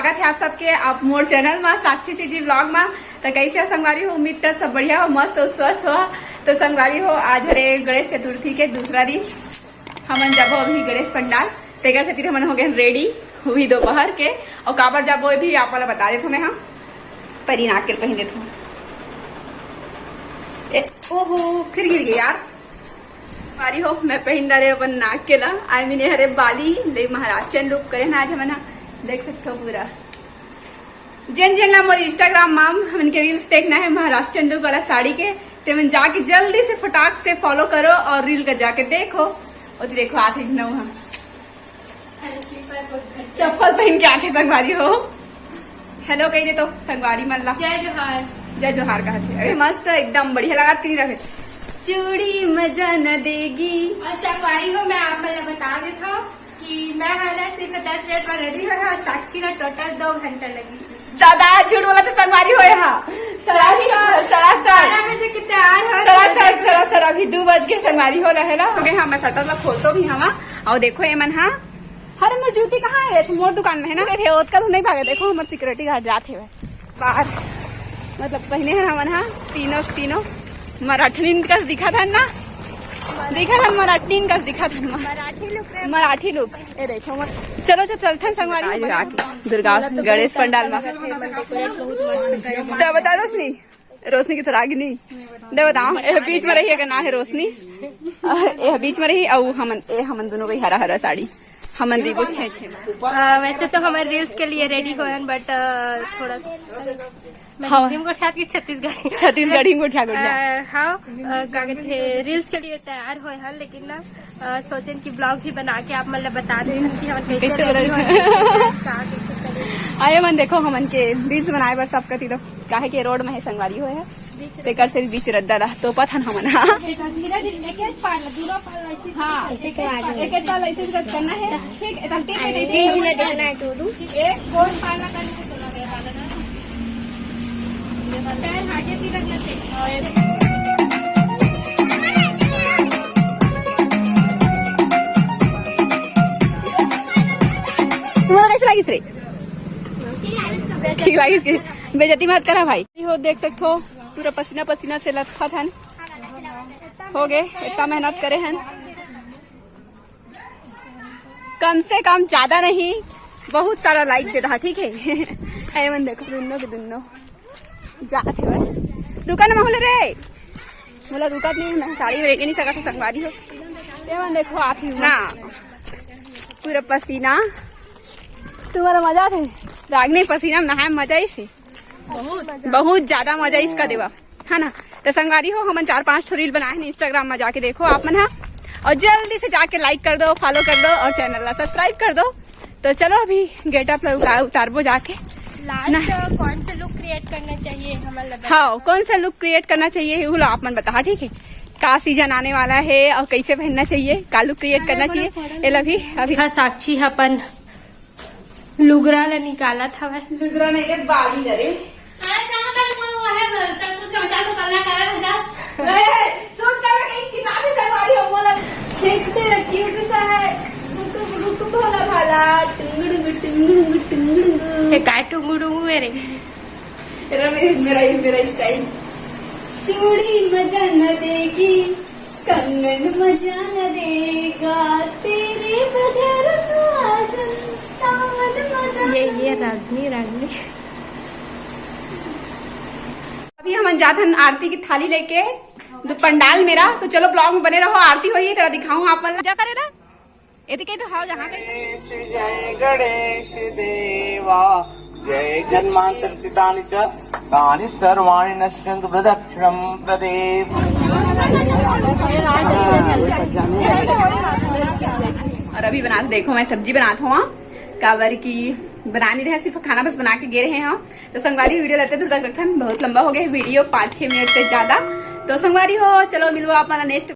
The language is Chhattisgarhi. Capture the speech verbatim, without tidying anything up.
स्वागत है आप सबके आप मोर चैनल मा, साक्षी सीजी व्लॉग मा। तो कैसे हो संगवारी हो? उम्मीद कर सब बढ़िया हो, मस्त हो, स्वस्थ हो। तो संगवारी हो, आज हरे गणेश चतुर्थी के दूसरा दिन। हमन जाबो अभी गणेश पंडाल, तेकर खातिर हमन हो गए रेडी, वही दोपहर के। और काबर जाबो, ये भी आप वाला बता देथो मैं। हम परी नाक के पहन देथो। ए, ओहो, फिर गिर गई यार। संगवारी हो, मैं पहन डारे अपन नाक के ला, आई मीन हरे बाली ले महाराष्ट्रियन लुक करे ना आज हमन ह। देख सकते हो पूरा। जेन जेन ला मोर Instagram मा हमन के रील्स देखना है महाराष्ट्रियन लुक वाला साड़ी के, ते मन जाके जल्दी से फटाक से फॉलो करो और रील का जाके देखो। और देखो आते नौ हम चप्पल पहन के आते संगवारी हो। हेलो कही दे तो संगवारी मन ला। जय जोहार। जय जोहार कहत हे। अरे मस्त, एकदम बढ़िया लगा तीन रहे। चूड़ी मजा न देगी। और संगवारी हो, मैं आप मन ला बता देता हूँ कि मैं है ना सिर्फ दस मिनट में रेडी हुआ और साक्षी ना टोटल दो घंटा लगी। दादा झूठ बोला तो संगवारी हो यहाँ। सरासर, सरासर। बारह बजे के तैयार हो। सरासर, सरासर, अभी दो बज के संगवारी हो रहे ना। ओके, हाँ, मैं शटर ला खोलतो भी हवा। और देखो ये मन, हाँ, हर हमर जूती कहाँ है? अच्छा, मोर दुकान में है ना। थे ओतका तो नहीं भागे। देखो हमर सिक्योरिटी गार्ड जात हे बाहर। मतलब पहने हैं हमन, हाँ, तीनों तीनों मराठीन कस दिखा था ना, दिखा था मराठीन कस दिखा था ना। मराठी लुक रे। मराठी लुक। ए देखो मत। चलो, चलो, चलथन संगवारी। आज रात दुर्गा गणेश पंडाल में। तो बता रोशनी, रोशनी की तो रागिनी। दे बताओ, ए बीच में रही, अगर ना है रोशनी, ए बीच में रही, अउ हमन, ए हमन दोनों को हरा हरा साड़ी, हमन दीबो छे छे में। अ, वैसे तो हमर रील्स के लिए रेडी होयन, बट, अ, थोड़ा सा मैं हाँ। हिंदी में गोठियात की छत्तीसगढ़ी। छत्तीसगढ़ी में गोठिया, गोठिया। अ, हाँ, अ, का कहते हैं, रील्स के लिए तैयार होए हन, लेकिन ना, अ, सोचेन कि ब्लॉग भी बना के आप मन ला बता देथन कि हमन कैसे कैसे रेडी बना होए हन, का कैसे करें। आए मन देखो, हमन के रील्स बनाए बर सब कति तो काहे के रोड में है संगवारी होए है, तेकर से बीच रद्दा ला तो पथन हमन। हाँ। हाँ। एक, एक बार ऐसे करना है, ठीक, एतन टेप पे ऐसे बीच में देखना है, चोदू। एक गोल पाला करना है, चला गया पाला ना। पैर आगे भी रखना चाहिए। तुम्हारा कैसे लगी रे? ठीक लगी इसकी। बेइज्जती मत करा भाई। हो देख सकते हो, पूरा पसीना पसीना से लथपथ हन। हो गए, इतना मेहनत करे हन। कम से कम ज्यादा नहीं, बहुत सारा लाइक दे रहा, ठीक है। ए मन देखो, दुन्नो के दुन्नो जात हे भाई। रुका ना माहौल रे, बोला रुका नहीं, मैं साड़ी में लेके नहीं सका था संगवारी हो। ए मन देखो, आती हूँ ना, पूरा पसीना। तुम्हारा मजा आते रागनी, पसीना में नहाए में मजा इसे। बहुत ज्यादा मजा इसका देवा, है ना? तो संगवारी हो, हमन चार पांच ठो रील बनाए हैं Instagram में, जाके देखो आप मन हा। और जल्दी से जाके लाइक कर दो, फॉलो कर दो और चैनल ला सब्सक्राइब कर दो। तो चलो अभी गेटअप ला उतार-, उतारबो जाके। लास्ट ना। कौन सा लुक क्रिएट करना चाहिए हमन ला? हाँ, कौन सा लुक क्रिएट करना चाहिए, वो ला आप मन बता, ठीक है? का सीजन आने वाला है और कैसे पहनना चाहिए, का लुक क्रिएट करना चाहिए, ये ला भी अभी। हाँ, साक्षी अपन लुगरा ला निकालत हवय। लुगरा नहीं रे, बाली ला रे। अरे, कहाँ का वो है, चल, सूट का विचार तो करना, करना है, जा। ए, सूट का मैं कहीं छिपा के संगवारी हो, बोला। देखते रहे, क्यूट सा है। रुक, रुक, भोला भाला, टुंगुडुंगु, टुंगुडुंगु, टुंगुडुंगु। ये काय टुंगुडुंगु है रे? तेरा मेरे, मेरा ही, मेरा ही स्टाइल। चूड़ी मजा न देगी, कंगन मजा न देगा, तेरे बगैर साजन, सावन मजा ये, न ये देगा। रागनी, रागनी। अभी हमन जात हन आरती की थाली लेके, दो पंडाल मेरा, तो चलो ब्लॉग में बने रहो, आरती होही तेरा दिखाऊं आप मन ला। क्या करे ना? एती कही तो हाव जहाँ कही। गणेश जय गणेश देवा, जय जन्मांतर कृतानि च, तानि सर्वाणि नश्यंतु प्रदक्षिणं प्रदेव। और अभी बनात, देखो मैं सब्जी बनात हूँ, काबर की बना नहीं रहे, सिर्फ खाना बस बना के गे रहे हैं। तो संगवारी वीडियो लेते दूर तक रखन, बहुत लंबा हो गया वीडियो, पाँच छः मिनट से ज्यादा। तो संगवारी हो, चलो मिलबो आप मन नेक्स्ट